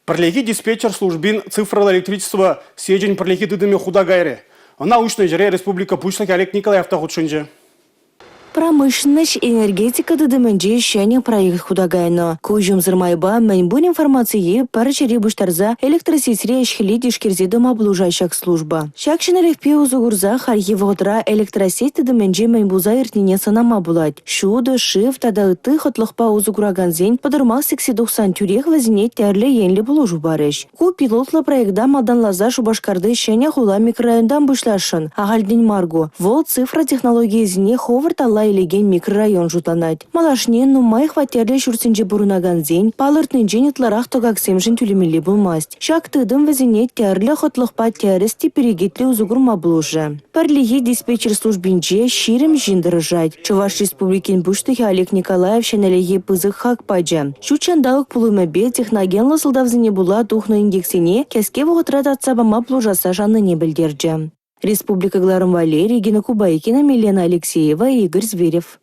Пӗрлехи диспетчер службин цифрӑллӑ электричество сечӗн пӗрлехи тытӑмӗ хута кайрӗ. Ӑна уҫнӑ ҫӗре республика Пуҫлӑхӗ Олег Николаев та хутшӑнчӗ. Промышленноҫ, энергетика тытӑмӗнче ҫӗнӗ проект хута кайнӑ. Куҫӑмсӑр майпа мӗн пур информацие пӗр ҫӗре пуҫтарса электросетьри ӗҫ-хӗле тишкерсе тӑма пулӑшать ҫак служба. Ҫак ҫӗнӗлӗхпе усӑ курса хальхи вӑхӑтра электросеть тытӑмӗнче мӗн пулса иртнине сӑнама пулать. Ҫутӑ, шыв тата ытти хӑтлӑхпа усӑ куракансен пӑтӑрмах сиксе тухсан тӳрех вӗсене тӗрлӗ енлӗ пулӑшу парӗҫ. Ку пилотлӑ проекта малтанласа Шупашкарти Ҫӗнӗ хула микрорайонтан пуҫласшӑн. Ахальтен мар ку. Вӑл цифра технологийӗсене хӑвӑрт алла илекен микрорайон шутланать. Малашне нумай хваттерлӗ ҫуртсенче пурӑнакансен палӑртнинчен ытларах тӑкаксемшӗн тӳлемелле пулмасть. Ҫак тытӑм вӗсене тӗрлӗ хӑтлӑхпа тӗрӗс те перекетлӗ усӑ курма пулӑшӗ. Пӗрлехи диспетчер службинче 20 ҫын тӑрӑшать. Чӑваш Республикин Пуҫлӑхӗ Олег Николаев ҫӗнӗлӗхе пысӑк хак пачӗ. Ҫут ҫанталӑк пулӑмӗпе техногенлӑ сӑлтавсене пула тухнӑ инкексене кӗске вӑхӑтра татса пама пулӑшасса шаннине пӗлтерчӗ. Республика кӑларӑм валли Регина Кубайкина, Милена Алексеева, Игорь Зверев.